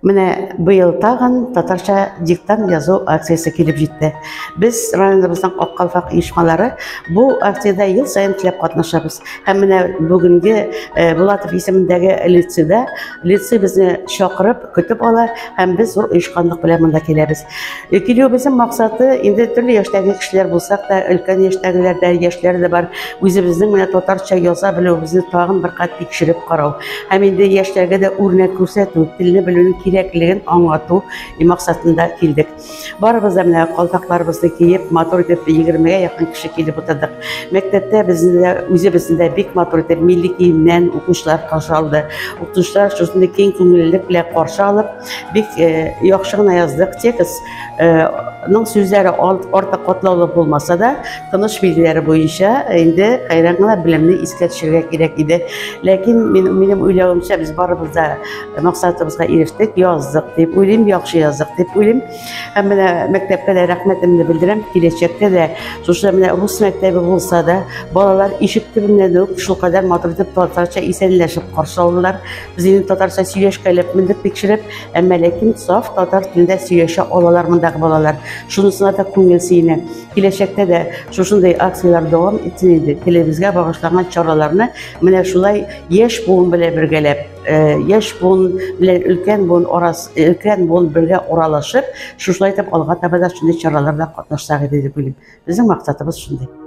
Менә быел тагын татарча диктант язу акциясе килеп җитте. Без районыбызның Ак калфак оешмалары бу акциядә ел саен теләп катнашабыз. Һәм менә бүгенге Булатов исемендәге лицейда лицей безне чакырып, көтеп ала һәм без зур оешканлык белән монда киләбез. Килүебезнең максаты инде төрле яшьтәге кешеләр булсак та, өлкән яшьтәгеләр дә, яшьләр дә бар, үзебезнең менә татарча яза белүебезне тагын бер кат тикшереп карау. Һәм инде яшьләргә дә үрнәк күрсәтү, телне белүнең кирәклеген аңлату максатында килдек. Барыбыз да менә калфакларыбызны киеп, матур итеп 20-гә якын кеше килеп утырдык. Мәктәптә безне дә, үзебезне дә бик матур итеп милли киемнән укучылар каршы алды. Укытучылар шушындый киң күңеллелек белән каршы алып, бик яхшы гына яздык. Текст ның сүзләре артык катлаулы булмаса да, тыныш билгеләре буенча инде хәйран гына белемне искә төшерергә кирәк иде. Ләкин минем уйлавымча, без барыбыз да максатыбызга ирештек, яздык дип уйлыйм, яхшы яздык дип уйлыйм. Һәм менә мәктәпкә дә рәхмәтемне белдерәм. Киләчәктә дә шушы менә рус мәктәбе булса да, балалар ишек төбеннән үк шулкадәр матур итеп татарча исәнләшеп каршы алдылар. Без инде татарча сөйләшкәләп мендек тикшереп, әмма ләкин саф татар телендә сөйләшә алалар мондагы балалар. Шунысына да күңел сөенә. Киләчәктә дә шушындый акцияләр дәвам итсен инде. Телебезгә багышланган чараларны менә шулай яшь буын белән бергәләп, яшь буын белән өлкән буын арасы, өлкән буын бергә аралашып, шушылай итеп алга таба да шундый чараларда катнашсак иде дип уйлыйм. Безнең максатыбыз шундый.